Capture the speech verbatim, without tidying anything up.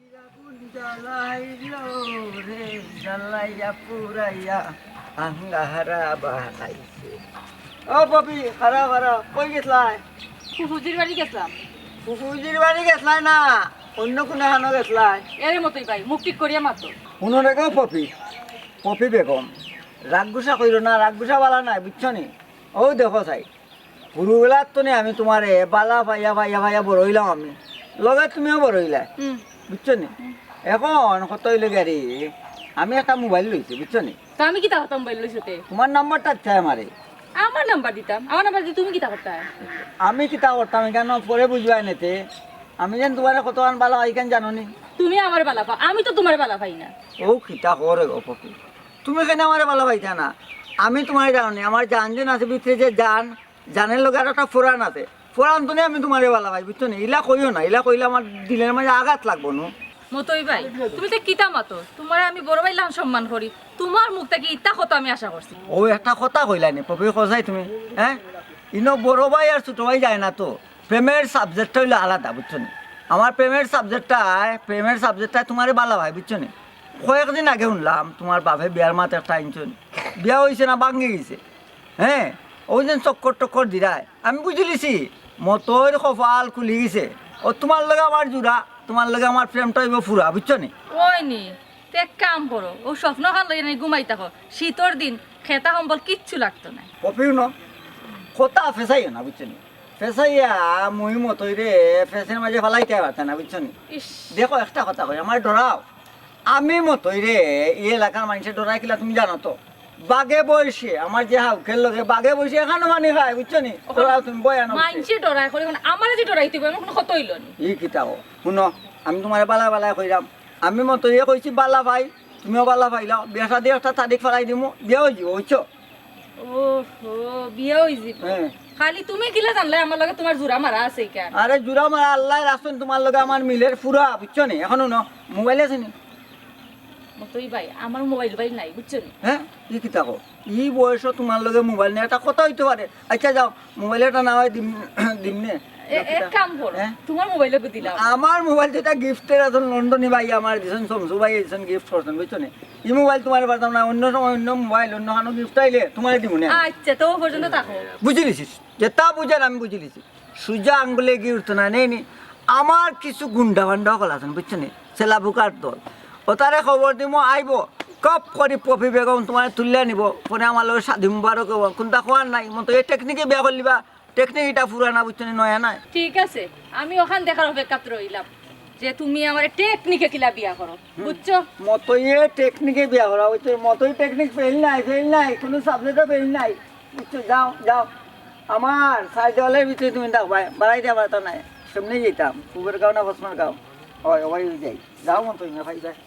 আগুন জ্বালাইল রে, জ্বালাইয়া পুরাইয়া আঙ্গারা বানাইছে। ও পপি, খাড়া, খাড়া, কই গেছলায়? ফুফুজির বাড়ি গেছলাম। ফুফুজির বাড়ি গেছলায় না, অন্য কুনু হানো গেছলায়? এরে মতই ভাই, মুখ ঠিক করিয়া মাতো। হুনো রে গো পপি, পপি বেগম, রাগ গুসা কইরো না, রাগ গুসা বালা নায়, বুঝছো নি? ও দেখো চাই, হুরুবেলার তনে আমি তুমারে বালা পাইয়া, পাইয়া, পাইয়া বড় অইলাম আমি। লগে তুমিও বড় অইলায়। হুম। বুঝছো নি? হুম। এখন কথা অইলো গিয়া রে, আমি একটা মোবাইল লইছি, বুঝছো নি? তা আমি কিতা করতাম মোবাইল লইছো তে? তুমার নাম্বারটা চাই আমারে। আমার নাম্বার দিতাম? আমার নাম্বার দি তুমি কিতা করতায়? আমি কিতা করতাম, ইখান পরে বুঝবায় নে তে। আমি যেন তুমারে কতখান বালা পাই, ইখান জানো নি? তুমি আমারে বালা পাও, আমি তো তুমারে বালা পাই না। ও কিতা করে গো পপি? তুমি কেনে আমারে বালা পাইতায় না? আমি তুমারে জানো নি, আমার জান যেন আছে ভিতরে যে জান, জানের লগে আর একটা ফোরান আছে। ফোরান তো নি আমি তুমারে বালা পাই, বুঝছো নি? ইলা কইও না, ইলা কইলে আমার দিলের মাঝে আঘাত লাগবো নু। মতই ভাই, তুমি তো কিতা মাতো? তুমারে আমি বড় ভাই লান সম্মান করি, তুমার মুখ থাকি ইতা কথা আমি আশা করছি। ও একটা কথা কইলা নি, পপি কসাই তুমি, হ্যাঁ? ইনো বড় ভাই আর ছোট ভাই যায় না তো, প্রেমের সাবজেক্টটা অইলো আলাদা, বুঝছো নি? আমার প্রেমের সাবজেক্টটায়, প্রেমের সাবজেক্টটায় তুমারে বালা পাই, বুঝছো নি? কয়েকদিন আগে হুনলাম তুমার বাপে বিয়ার মাত একটা আনছইন, বিয়া অইছে না ভাঙ্গি গেছে? হ্যাঁ, অউ যেন চক্কর টক্কর দিরায়। আমি বুঝিলিছি, মতইর কপাল খুলি গেছে। ও তুমার লগে আমার জুড়া, তুমার লগে আমার প্রেমটা অইবো ফুরা, বুঝছো নি? ওই নি, তে এক কাম করো, অউ স্বপ্নখান লইয়া নি ঘুমাই থাকো। শীতর দিন, খেতা কম্বল কিচ্ছু লাগতো নায়। পপি হুনো, কথা ফেসাইও না, বুঝছো নি? ফেসাইয়া মুই মতইরে ফেসের মাঝে ফালাইতায় পারতায় না, বুঝছো নি? ইস। দেখো, একটা কথা কই, আমারে ডরাও। আমি মতইরে ই এলাকার মাইনষে ডরায় কিলা তুমি জানো তো? বাগে বইছে, আমার যে হাউকের লগে বাগে বইছে, এখানো পানি খায়, বুঝছো নি? ওখানে ডরাও তুমি, ভয় আনো। মাইনষে ডরায় করি, মানে আমারে যে ডরাইতে অইবো, এমন কুনু কথা অইলো নি। ই কিতা কও? হুনো, আমি তুমারে বালা বালা কইরাম, আমি মতইরে কইছি বালা পাই, তুমিও বালা পাইলাও, বিয়া শাদি একটা তারিখ ফালাই দিমু, বিয়া অইযিবো, বুঝছো? ওহো, বিয়া অইযিবো। হ্যাঁ। খালি তুমি কিলা জানলায় আমার লগে তুমার জুড়া মারা আছে ইখান? আরে জুড়া মারা আল্লায় রাখছইন তুমার লগে আমার মিলের ফুরা, বুঝছো নি? এখন হুনো, মোবাইল আছে নি? মতই ভাই, আমার মোবাইল উবাইল নাই, বুঝছো নি? হ্যাঁ? ই কিতা কও? ই বয়সো তুমার লগে মোবাইল নাই, একটা কথা অইতো পারে। আচ্ছা যাও, মোবাইল একটা না অয় দিম, দিম নে। এ-, এক কাম করো, হ্যাঁ? তুমার মোবাইল ওগু দিলাও। আমার মোবাইল তো ইটা গিফটের আছে, লন্ডনী ভাই আমার দিছইন, শমসু ভাই দিছইন, গিফট করছইন, বুঝছো নি? ই মোবাইল তুমারে পারতাম না, অন্য সময় অন্য মোবাইল, অন্য কানো গিফট আইলে তুমারে দিমু নে। আচ্ছা, তে অউ পর্যন্ত থাকো। বুঝিলিছি, যেটা বুঝার আমি বুঝিলিছি। সুজা আঙ্গুলে ঘি উঠতো না, নেই নি। আমার কিছু গুন্ডা বান্ডা অকল আছইন, বুঝছো নি? সেলাবুকার দল। অতারে খবর দিমু, আইবো। কপ করি পপি বেগম তুমারে তুলিয়া নিবো। পরে আমার লগে শাদি মুবারক অইবো। কুনতা কওয়ার নাই, মতই টেকনিকে বিয়া করিলিবা। টেকনিক ইটা পুরানা, বুঝছো নি, নয়া নায়। ঠিক আছে, আমি অখান দেখার অপেক্ষাত রইলাম যে তুমি আমারে টেকনিকে কিলা বিয়া করো, বুঝছো? মতইয়ে টেকনিকে বিয়া করা, বুঝছো? মতই টেকনিক ফেইল নাই, ফেইল নাই, কুনু সাবজেক্টও ফেইল নাই, বুঝছো? যাও, যাও, আমার চাইর দেওয়ালর ভিতরে তুমি থাকবায়, বাড়াই দিয়া বাড়াইতাম নায়, সামনে যাইতাম, পুবের গাঁও না পশ্চিমের গাঁও, অয়, অবাই যাই, যাও মতই না ভাই, যাই।